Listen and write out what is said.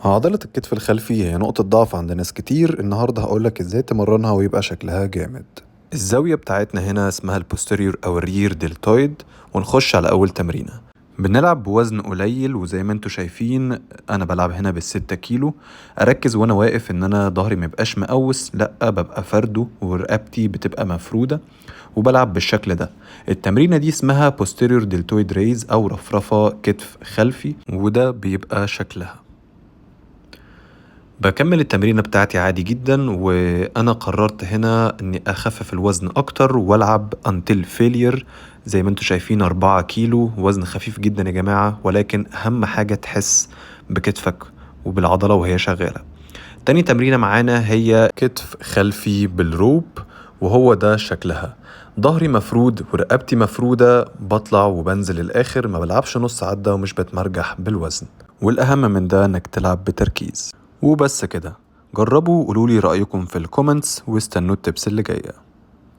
عضلة الكتف الخلفي هي نقطة ضعف عند ناس كتير. النهاردة هقولك ازاي تمرنها ويبقى شكلها جامد. الزاوية بتاعتنا هنا اسمها ال posterior او ال rear deltoid. ونخش على اول تمرينة. بنلعب بوزن قليل، وزي ما انتوا شايفين انا بلعب هنا بال6 كيلو. اركز وانا واقف ان انا ظهري ميبقاش مقوس، لا، ببقى فرده ورقبتي بتبقى مفرودة وبلعب بالشكل ده. التمرينة دي اسمها posterior deltoid raise او رفرفة كتف خلفي، وده بيبقى شكلها. بكمل التمرينة بتاعتي عادي جدا، وانا قررت هنا اني اخفف الوزن اكتر والعب until failure. زي ما انتم شايفين 4 كيلو، وزن خفيف جدا يا جماعة، ولكن اهم حاجة تحس بكتفك وبالعضلة وهي شغالة. تاني تمرينة معانا هي كتف خلفي بال rope، وهو ده شكلها. ظهري مفرود ورقبتي مفرودة، بطلع وبنزل للآخر، ما بلعبش نص عدة ومش بتمرجح بالوزن، والأهم من ده انك تلعب بتركيز. وبس كده، جربوا وقولولي رأيكم في ال comments، واستنوا ال tips اللي جاية.